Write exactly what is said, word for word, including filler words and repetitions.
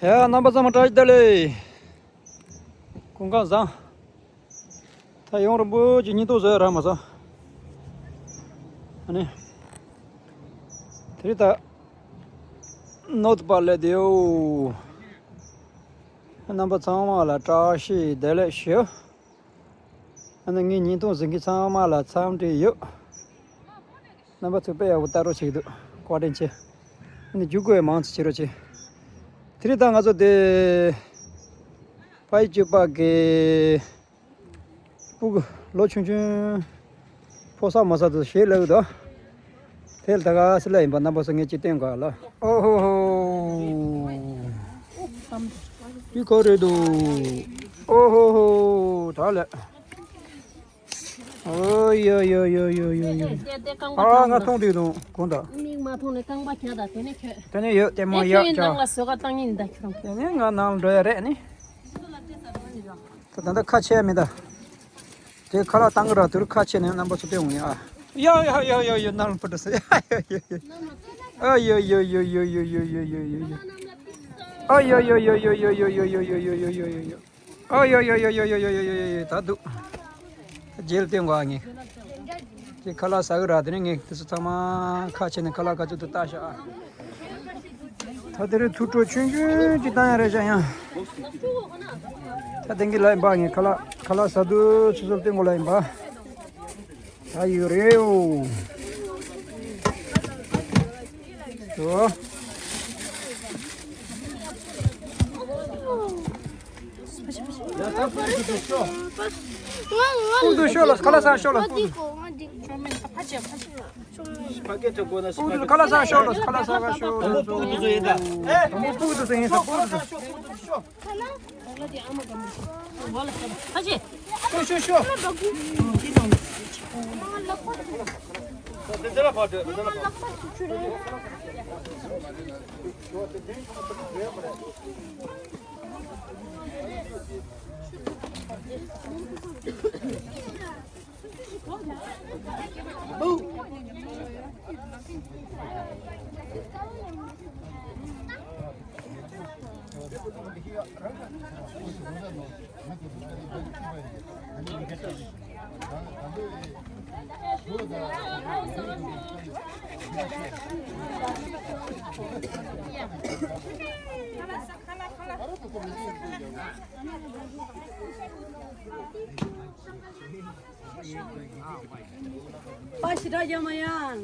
ཡ། རྣམ་པ་ཚང་མ་བཀྲ་ཤིས་བདེ་ལེགས། སྐུ་ཁམས་བཟང་། ད་ཡུམ་རིན་པོ་ཆེ་སྙིང་སྟོབས་བཟོས་རག་མ་སོང་། ཨ་ནི། དེ་རིང་ད་ནོར་བུ་པ་ལས་དེའོ། རྣམ་པ་ཚང་མ་ལ་བཀྲ་ཤིས་བདེ་ལེགས་ཞུ། ཨ་ནི་ངའི་བརྙན་ཐུང་གཟིགས་མཁན་ཚང་མ་ལ་འཚམས་འདྲི་ཡོད། རྣམ་པ་ཚོས་དཔེ་ཡག་པོ་ལྟ་རོགས་བྱེད་ཀྱི་འདུག་བཀའ་དྲིན་ཆེ། ཨ་ནི་བརྒྱུད་སྐུར་མང་ཙམ་བྱེད་རོགས་བྱེད། དེ་རིང་ད་ང་ཚོ་དེ་ཕ་ཡུལ་གཅིག་པ་གི་སྤུ་གུ་ལོ་ཆུང་ཆུང་ཕོ་གསར་མོ་གསར་དུ་ཞེས་ལབ་ཀྱི་འདུག་དེ་ལ་ད་ག་སེ་ལ་ཡིན་པ་རྣམ་པ་ཚོ་ངས་ཅིག་སྟོན་དགོས་ལ། ཨོ་ཧོ་ཧོ། འདི་ག་རེད་འདུག་ཨོ་ཧོ་ཧོ། ད་ལས། ཨོ་ཡོ་ཡོ་ཡོ་ཡོ་ཡོ་ཡོ། ཨ་ང་མཐོང་དུས་དང་གོང་དང་། མིག་མ་མཐོང་ནས་རྐང་པ་བཀྱག་དང་དེ་ནས་ཁྱོད། དེ་ནས་ཡོད་ལྟད་མོ་ཨེ་ཡག་ཁྱོད་ནང་ལ་ཅག་བཟོ་ག་བཏང་ཡིན་ད་ཁྱོད་རང་། དེ་ནས་ང་ནང་ལ་འགྲོ་ཡ་རེད་ནི། ད་ད་ལྟ་ཁ་ཕྱེ་མི་ད། དེ་ཁ་ལག་བཏང་གི་ར་དུར་ཁ་ཕྱེ་ནས་རྣམ་པ་ཚོ་སྟོན་འོང་ཡ། ཡ་ཡ་ཡ་ཡ་ཡ་ནང་ལ་ཕུ་འགྲོ་སོང་ཡ་ཡ་ཡ་ཡ། ཨ་ཡ་ཡ་ཡ་ཡ་ཡ། ཨ་ཡ་ཡ་ཡ་ཡ། ཨ་ཡ་ཡ་ཡ་ཡ། ཨ་ཡ་ཡ་ཡ་ཡ། ད་འདུག་རྗེས་ལ་བསྟན་དགོས་ཨ་ངས། ཁྱེད་ཁ་ལག་ཟ་གི་ར། དེ་ནས་ངས་དེ་ཚོ་ཚང་མ་ཁ་ཕྱེ་ནས་ཁ་ལག་ག་ཚོད་འདུག་ལྟ་ཤག་ཨ། ད་དེ་རིང་ཐུགས་སྤྲོ་ཆུང་ཆུང་ཅིག་བཏང་ཡ་རེད་ཤག་ཡང་། ད་དེང་གི་ལ་ཡིན་པ་ངས་ཁ་ལག་ཁ་ལག་ཟ་དུས་ཆུ་ཚོད་བསྟན་དགོས་ལ་ཡིན་པ། ད་ཡོད་རེད་འོ། ཡོ། སྤུ་གུ་ཤོག་ལ་ཁ་ལག་ཟ་ཤོག་ལ་སྤུ་གུ། སྤུ་གུ་ཁ་ལག་ཟ་ཤོག་ལ་ཁ་ལག་ཟ་ཤོག་ལ། སྤུ་གུ་ཡིན་ད། སྤུ་གུ་ཡིན་ད། སྤུ་གུ་ཡིན་ད། ཤོག་ཤོག་ཤོག་པ་ཞི་དྲག་རྒྱ་མ་ཡང་།